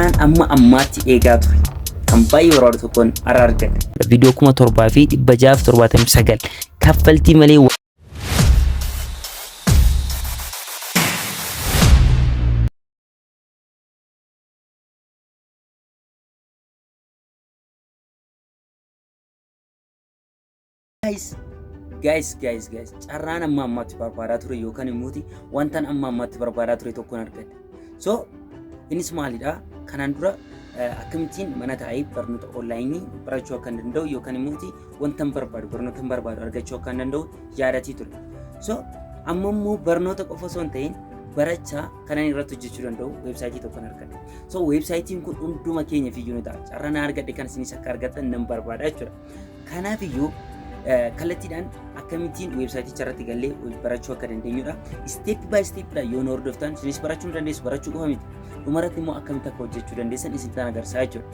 Carraan amma ammaatti eegaa ture kan baay'ee barbaadu tokkoon har'a argadhe. Viidiyoo 7679 kaffaltii malee. Guys, guys, guys, guys, carraan amma ammaatti barbaadaa ture yookaan immooti wantan amma ammaatti barbaadaa ture tokkoon argadhe. So, innis maalidha? Kanaan dura akkamittiin mana taa'ee barnoota onlaayinii barachuu akka danda'u yookaan immooti wantan barbaadu barnoota barbaadu argachuu akka danda'u yaadatii ture. So, amma immoo barnoota qofa osoo hin ta'in barachaa kanan irratti hojjechuu danda'u weebsaayitii tokkon argadhe. So, weebsaayitiin kun hunduma keenyaaf iyyuu ni ta'a. Carraa na argadhe kan isinis akka argattan nan barbaada jechuudha. Kanaaf iyyuu kallattiidhaan akkamittiin weebsaayiticha irratti gallee barachuu akka dandeenyudha. Step by step dha yoo nu hordoftan isinis barachuu ni dandeessu, barachuu qofa miti. Dhumarratti immoo akkamitti akka hojjechuu dandeessan isin tan agarsiisa jechuudha.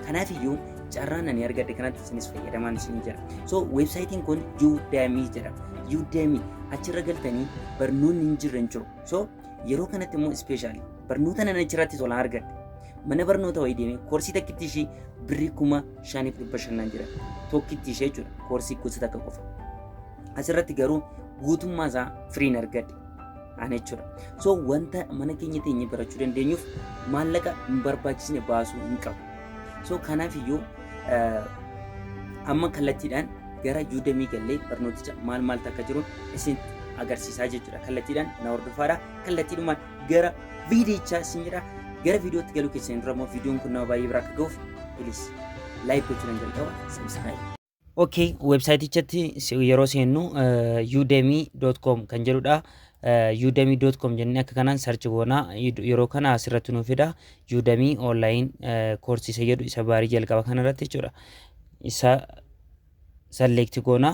Kanaaf iyyuu carraan ani argadhe kanatti isinis fayyadamaan isin jira. So weebsaayitiin kun Udemy jedhama. Udemy achirra galtanii barnoonni hin jirre hin jiru. So yeroo kanatti immoo ispeeshaali barnoota nan achirratti tolaan argadhe. Mana barnoota wayii deemee koorsii takkitti ishii birrii 5500 naan jedhan. Tokkitti ishee jechuudha. Koorsii gosa takka qofa. Asirratti garuu guutummaa isaa firiin argadhe. Ana jechuudha. So wanta mana keenya teenyee barachuu dandeenyuuf maallaqa hin barbaachisne baasuu hin qabu. So kanaaf iyyuu amma kallattiidhaan gara Udemy gallee barnooticha maal maaltu akka jiru isin agarsiisaa jechuudha. Kallattiidhaan na hordofaadha. Kallattiidhumaan gara viidiyichaa isin jedha. Gara viidiyootti galuu keessan dura immoo viidiyoon kun nama baay'ee bira akka ga'uuf please like gochuudhaan jalqaba, subscribe. Okay, websaayitichatti yeroo seennu udemy.com kan jedhudha. Udemy.com jennee akka kanaan search goona. Yeroo kana asirratti nu fida. Udemy online course isa jedhu isa baarii jalqaba kanarratti jechuudha. Isa select goona.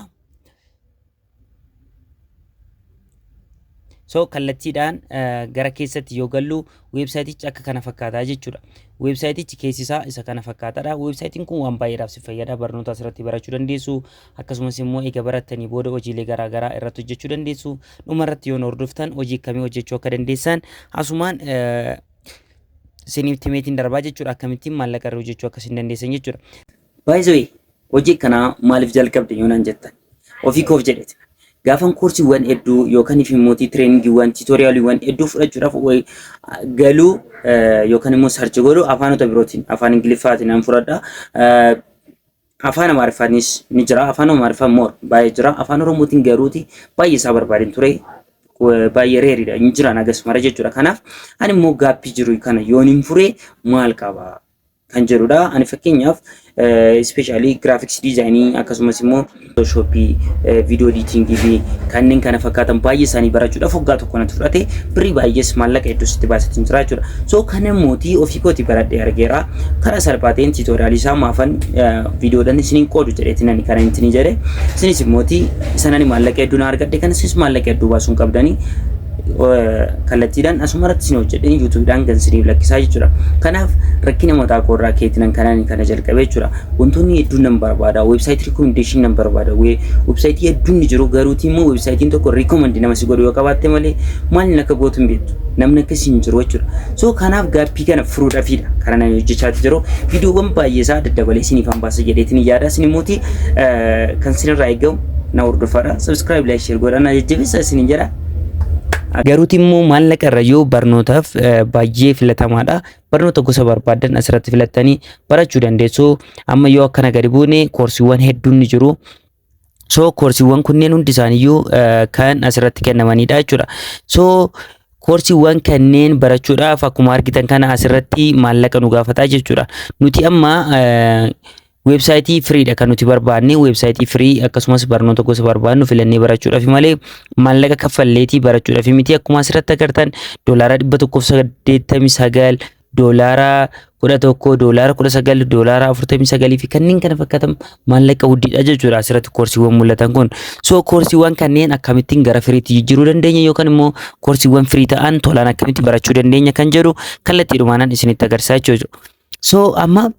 So kallattiidhaan gara keessatti yoo gallu weebsaayitichi akka kana fakkaataa jechuudha. Weebsaayitichi keessi isaa isa kana fakkaataadha. Weebsaayitiin kun waan baay'eedhaaf si fayyada. Barnoota asirratti barachuu dandeessu. Akkasumas immoo eega barattanii booda hojiilee garaa garaa irratti hojjechuu dandeessu. Dhuma irratti yoo hordoftan hojii akkamii hojjechuu akka dandeessan asumaan isiniif timeetiin darbaa jechuudha. Akkamittiin maallaqa irra hojjechuu akka isin dandeessan jechuudha. By the way, hojii akkanaa maaliif jalqabde yoo naan jettan, ofii koof jedheeti. Gaafan koorsiiwwan hedduu yookaan immoo tireeningiiwwan, tiitoriyaaliiwwan hedduu fudhachuudhaaf galuu yookaan immoo sarchi godhu afaanota birootiin afaan Ingiliffaatiin nan fudhadha. Afaan Amaariffaatiinis ni jira. Afaan Amaariffaa immoo baay'ee jira. Afaan Oromootiin garuuti baay'ee isaa barbaadeen ture. Baay'ee reeriidha. Hin jiran hagas mara jechuudha. Kanaaf ani immoo gaappii jiru kana yoon hin fure maal qaba kan jedhudha. Ani fakkeenyaaf ispeeshaalii giraafiksii diizaayinii akkasumas immoo Photoshopii, viidiyoo editingii fi kanneen kana fakkaatan baay'ee isaanii barachuudhaaf waggaa tokko natti fudhate, birrii baay'ees maallaqa hedduus itti baasetiin jira jechuudha. So kana mootii ofii kooti baradhee argeera. Karaa salphaa ta'een tiitoriyaalii isaa maafan viidiyoodhaan isiniin qoodu jedheetiin ani kana ittiin jedhe. Isinis mootii isan ani maallaqa hedduu na argadhe kana isinis maallaqa hedduu baasuun qabdanii kallattiidhaan asuma irratti isin hojjedheen yuutuubiidhaan gan isiniif lakkisaa jechuudha. Kanaaf rakkina mataa koo irraa keetinan kanaan kana jalqabe jechuudha. Wantoonni hedduun nan barbaada. Weebsaayitii rikomendeeshinii nan barbaada. Weebsaayitii hedduun ni jiru, garuutii immoo weebsaayitiin tokko rikomendi nama si godhu yoo qabaatte malee maaliin akka gootu hin beektu. Namni akkasii hin jiru jechuudha. So kanaaf gaappii kana furuudhaafiidha. Kana nan hojjechaati jiru. Viidiyoowwan baay'ee isaa daddabalee isiniif hambaasa jedheetiin yaada. Isin immooti kan isinirraa eegamu na hordofaadha. Subscribe, like, share godhaa na jajjabeessaa isiniin jedha. Garuuti immoo maallaqa irra yoo barnootaaf baay'ee filatamaadha. Barnoota gosa barbaaddan asirratti filattanii barachuu dandeessu. Amma yoo akkana gadi buune koorsiiwwan hedduun ni jiru. So koorsiiwwan kunneen hundi isaaniiyyuu kan asirratti kennamanidha jechuudha. So koorsiiwwan kanneen barachuudhaaf akkuma argitan kana asirratti maallaqa nu gaafataa jechuudha. Nuti amma weebsaayitii firiidha kan nuti barbaanne, weebsaayitii firii akkasumas barnoota gosa barbaannu filannee barachuudhaaf malee maallaqa kaffalleetii barachuudhaaf miti. Akkuma asirratti agartan $189, $11, $19, $49 fi kanneen kana fakkaatan maallaqa guddiidha jechuudha asirratti koorsiiwwan mul'atan kun. So koorsiiwwan kanneen akkamittiin gara firiitti jijjiiruu dandeenya yookaan immoo koorsiiwwan firii ta'an tolaan akkamitti barachuu dandeenya kan jedhu kallattiidhumaanan isinitti agarsiisaa jechuudha. So amma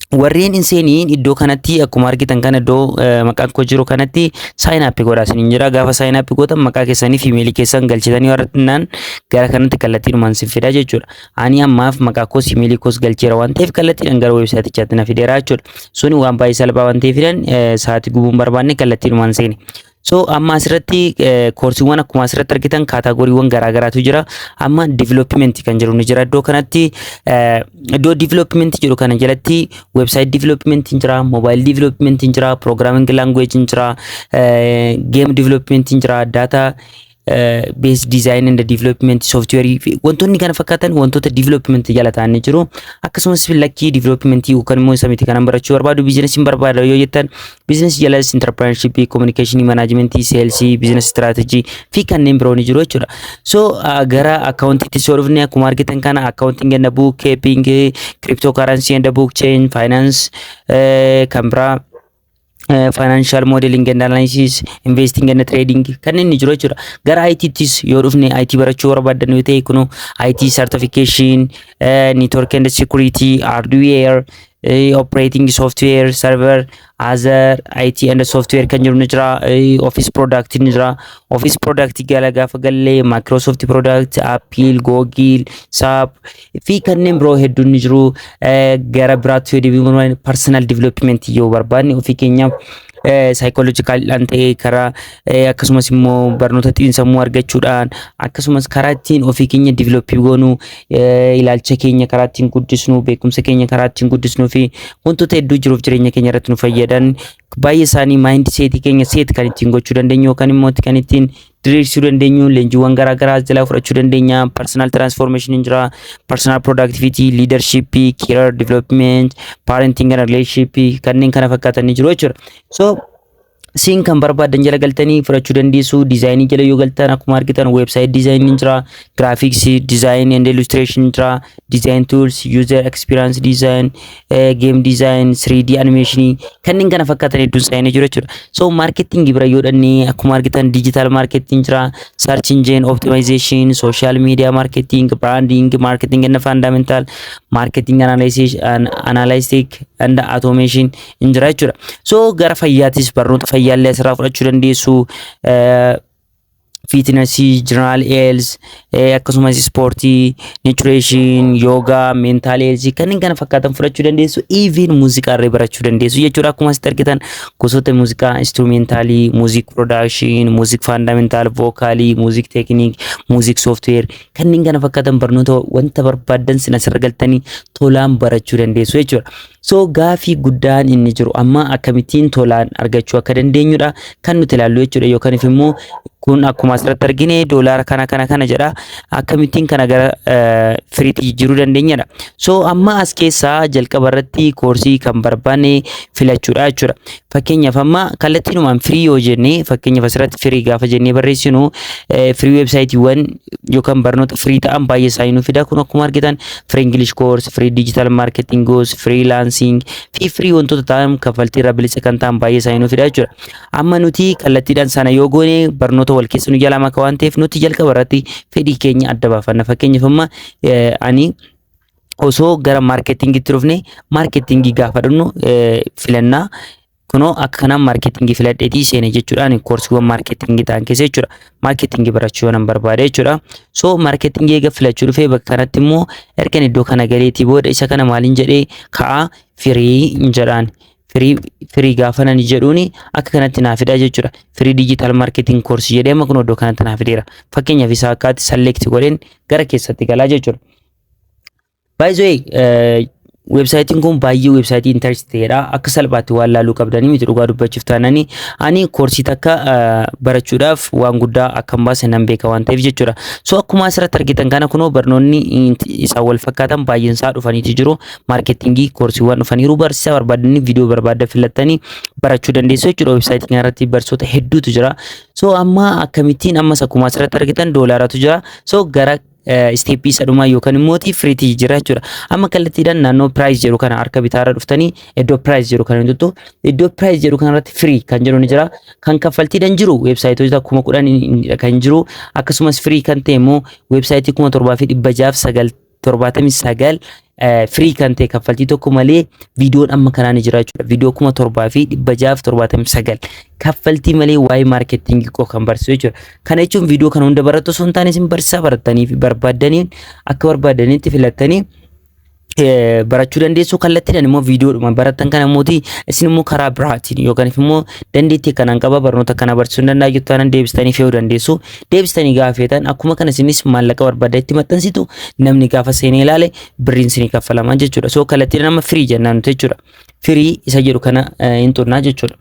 Warreen hin seeniin iddoo kanatti akkuma argitan kana iddoo maqaan koo jiru kanatti sign up godhaa isiniin jira. Gaafa sign up gootan maqaa keessanii fi imeelii keessan galchitanii warra gara kanatti kallattiidhumaan sin fida jechuudha. Ani ammaaf maqaa koos imeelii koos galcheera waan ta'eef kallattiidhaan gara weebsaayitichaatti na fideera jechuudha. Suni waan baay'ee salphaa waan ta'eef fidan sa'aatii gubuun barbaanne kallattiidhumaan seene. So amma asirratti koorsiiwwan akkuma asirratti argitan categorywwan garaagaraatu jira. Amma development kan jedhu ni jira. Iddoo kanatti iddoo development jedhu kana jalatti website development jira, mobile development jira, programming language jira, game development jira, data base design and development, software wantoonni kana fakkaatan wantoota development jala ta'anii jiru. Akkasumas lakkii development yookaan immoo isa miti kanan barachuu barbaadu, business barbaada yoo jettan, business jalas entrepreneurship, communication, management, sales, business strategy fi kanneen biroo ni jiru jechuudha. So gara accountiitti yoo dhufne akkuma argitan kana accounting and bookkeeping, cryptocurrency and blockchain, finance, kan biraa financial modeling and analysis, investing and trading kanneen ni jiru jechuudha. Gara ITttis yoo dhufne, IT barachuu barbaadan yoo ta'e, kunu IT certification, network and security, hardware, operating software, server, other IT and software kan jiru ni jira, office product ni jira. Office product gala gaafa gallee Microsoft product, Apple, Google, SAP fi kanneen biroo hedduun ni jiru. Gara biraatti yoo deebiin personal development yoo barbaanne, ofii keenyaaf psychologicaldhaan ta'ee karaa akkasumas immoo barnoota xiinsammuu argachuudhaan, akkasumas karaa ittiin ofii keenya develop goonuu, ilaalcha keenya karaa ittiin guddisnu, beekumsa keenya karaa ittiin guddisnuu fi wantoota hedduu jiruuf jireenya keenya irratti nu fayyadan baay'ee isaanii mindset keenya set kan ittiin gochuu dandeenyu yookaan immoo kan ittiin diriirsuu dandeenyu leenjiiwwan garaa garaa jalaa fudhachuu dandeenya. Personal transformation jira, personal productivity, leadership, career development, parenting and relationship kanneen kana fakkaatan ni jiru jechuudha. So siin kan barbaadan jala galtanii fudhachuu dandeessu. Design jala yoo galtan akkuma argitan website design jira, graphics design and illustration jira, design tools, user experience design, game design, 3D animation kanneen kana fakkaatan hedduun isaanii jiru jechuudha. So marketing bira yoo dhanne akkuma argitan digital marketing jira, search engine optimization, social media marketing, branding, marketing and fundamental marketing, analysis, analytic and automation hin jira jechuudha. So gara fayyaattis barnoota fayyaallee asirraa fudhachuu dandeessu. Fitness, general health, akkasumas ispoortii, nutrition, yoga, mental health kanneen kana fakkaatan fudhachuu dandeessu. Even muuziqaa illee barachuu dandeessu jechuudha. Akkuma asitti argitan gosoota muuziqaa instrumental, music production, music fundamental, vocal, music technique, music software kanneen kana fakkaatan barnoota wanta barbaaddan sin asirra galtanii tolaan barachuu dandeessu jechuudha. So gaafii guddaan inni jiru amma akkamittiin tolaan argachuu akka dandeenyudha kan nuti ilaallu jechuudha. Yookaan immoo kun akkuma asirratti argine doolaara kana kana kana jedha, akkamittiin kana gara freetti jijjiiruu dandeenyadha. So amma as keessaa jalqaba irratti koorsii kan barbaanne filachuudha jechuudha. Fakkeenyaaf amma kallattiinumaan free yoo jenne, fakkeenyaaf asirratti free gaafa jennee barreessinu, free weebsaayitiiwwan yookaan barnoota free ta'an baay'ee isaanii nu fida. Kun akkuma argitan free English course, free digital marketing course, freelancing fi free wantoota ta'an kaffaltii irraa bilisa kan ta'an baay'ee isaanii nu fida jechuudha. Amma nuti kallattiidhaan sana yoo goone barnoota wal keessa nu jalaa maka waan ta'eef nuti jalqaba irratti fedhii keenya adda baafanna. Fakkeenyaaf amma ani osoo gara marketingitti dhufne, marketing gaafa dhufnu filannaa kunoo akka kanaan marketing filadheetii seene jechuudhaan koorsiiwwan marketing ta'an keessa jechuudha. Marketing barachuu yoo nan barbaade jechuudha. So marketing eega filachuu dhufee bakka kanatti immoo ergan iddoo kana galeetii booda isa kana maaliin jedhee ka'a? Free jedhaan. Free gaafa nani jedhuuni akka kanatti naa fida jechuudha. Free digital marketing course jedhee amma kun iddoo kanatti naa fideera. Fakkeenyaaf isa akkaatti select godheen gara keessatti galaa jechuudha. By the way, weebsaayitiin kun baay'ee weebsaayitii interest ta'edha. Akka salphaatti waan laaluu qabdanii miti. Dhugaa dubbachuuf taananii ani koorsii takka barachuudhaaf waan guddaa akka hin baase nan beeka waan ta'eef jechuudha. So akkuma asirratti argitan kana kunoo barnoonni isaan wal fakkaatan baay'een isaa dhufaniiti jiru. Marketing koorsiiwwan dhufaniiru, barsiisaa barbaadanii viidiyoo barbaadan filattanii barachuu dandeessu jechuudha. Weebsaayitii kanarratti barsiisota hedduutu jira. So amma akkamittiin ammas akkuma asirratti argitan doolaaratu jira. So gara step isa dhumaa yookaan immoo freetti jira jechuudha. Amma kallattiidhaan naannoo price jedhu kana harka bitaarra dhuftanii iddoo price jedhu kana tuttu. Iddoo price jedhu kanarratti free kan jedhu ni jira. Kan kaffaltiidhaan jiru weebsaayitoota 10,000 kan jiru, akkasumas free kan ta'e immoo weebsaayitii 7690. 679 free kan ta'e, kaffaltii tokko malee viidiyoon amma kanaa ni jira jechuudha. Viidiyoo 7679 kaffaltii malee waa'ee marketingii koo kan barsiisu jechuudha. Kana jechuun viidiyoo kana hunda barattu osoo hin taane, isin barsiisaa barattanii fi barbaaddaniin akka barbaaddanitti filattanii barachuu dandeessu. Kallattiidhaan immoo viidiyoodhuma barattan kana immooti isin immoo karaa biraatiin yookaan immoo dandeettii kanaan qaba, barnoota kana barsiisuu hin danda'a jettu taanaan, deebistanii fe'uu dandeessu. Deebistanii gaafa feetan akkuma kana isinis maallaqa barbaadda itti maxxansitu, namni gaafa seenee ilaale birriin isinii kaffalama jechuudha. So kallattiidhaan amma free jennaan nuti jechuudha. Free isa jedhu kana hin xunnaa jechuudha.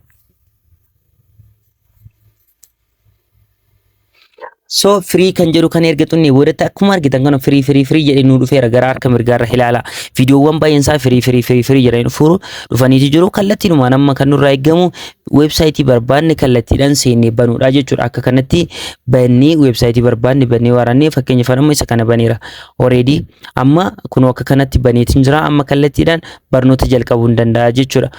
So free kan jedhu kan erga xunnee boodatti, akkuma argitan kana free, free, free jedhee nu dhufeera. Gara harka mirgaarra ilaala. Viidiyoowwan baay'een isaa free, free, free, free jedhanii dhufuuru dhufaniiti jiru. Kallattiinumaan amma kan nurraa eegamu weebsaayitii barbaanne kallattiidhaan seennee banuudha jechuudha. Akka kanatti bannee, weebsaayitii barbaanne bannee waraannee, fakkeenyaaf amma isa kana baneera. Already amma kunoo akka kanatti baneetiin jira. Amma kallattiidhaan barnoota jalqabuu hin danda'a jechuudha.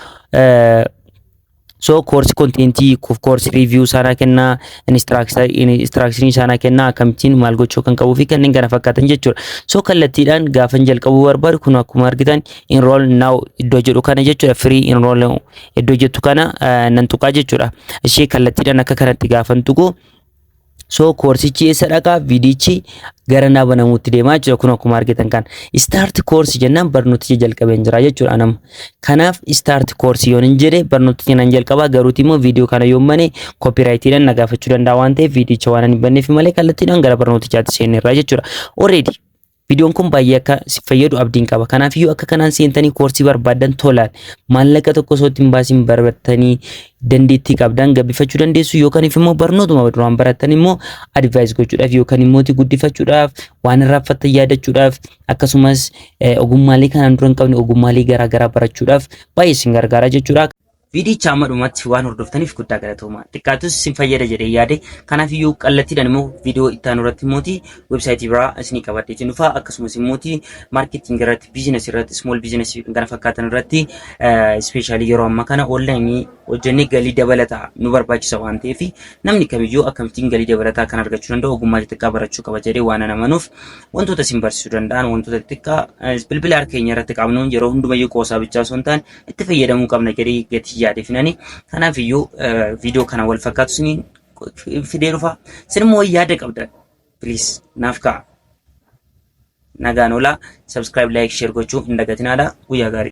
So course contentii, course review isaanaa kennaa, instructionii isaanaa kennaa, akkamittiin maal gochuu kan qabuu fi kanneen kana fakkaatan jechuudha. So kallattiidhaan gaafan jalqabuu barbaadu, kun akkuma argitan enroll now iddoo jedhu kana jechuudha. Free enroll iddoo jettu kana nan tuqaa jechuudha. Ishee kallattiidhaan akka kanatti gaafan tuqu, so koorsichi eessa dhaqaa? Viidiyichi gara naa banamuutti deemaa jechuudha. Kun akkuma argitan kan start course jennaan barnooticha jalqabeen jira jechuudha nama. Kanaaf start course yoon hin jedhe barnooticha nan jalqabaa, garuuti immoo viidiyoo kana yoon bane copyrightiidhaan na gaafachuu danda'a waan ta'eef, viidiyicha waan hin banneef malee kallattiidhaan gara barnootichaatti seenneerra jechuudha. Already viidiyoon kun baay'ee akka si fayyadu abdiin qaba. Kanaafiyyuu akka kanaan seentanii koorsii barbaaddan tolaan maallaqa tokko osoo ittiin baasiin barattanii dandeettii qabdan gabbifachuu dandeessu, yookaan immoo barnootuma duraan barattan immoo advise gochuudhaaf yookaan immoo guddifachuudhaaf, waan irraanfattan yaadachuudhaaf, akkasumas ogummaalee kanaan dura hin qabne ogummaalee garaa garaa barachuudhaaf baay'ee isin gargaara jechuudha. Viidiyicha amma dhumatti waan hordoftaniif guddaa galatooma. Xiqqaatus isin fayyada jedhee yaade. Kanaaf iyyuu kallattiidhaan immoo viidiyoo itti aanu irratti immooti weebsaayitii biraa isinii qabadheetiin dhufa. Akkasumas immooti marketing irratti, businessii irratti, small businessii kan kana fakkaatan irratti, especially yeroo ammaa kana onlineii hojjennee galii dabalataa nu barbaachisa waan ta'eef, namni kamiyyuu akkamittiin galii dabalataa kan argachuu danda'u ogummaa xixiqqaa barachuu qaba jedhee waan an amanuuf, wantoota isin barsiisuu danda'an, wantoota xixiqqaa bilbila harka keenya irratti qabnuun yeroo hundumayyuu qoosaa bichaa osoo hin taane itti fayyadamuu qabna jedhee gatii yaadefinani. Kanaaf iyyuu viidiyoo kana wal fakkaatu isin fidee dhufa. Isin immoo yaada qabdan please naaf ka'a. Nagaan oolaa. Subscribe, like, share gochuu hin dagatinaadha. Guyyaa gaarii.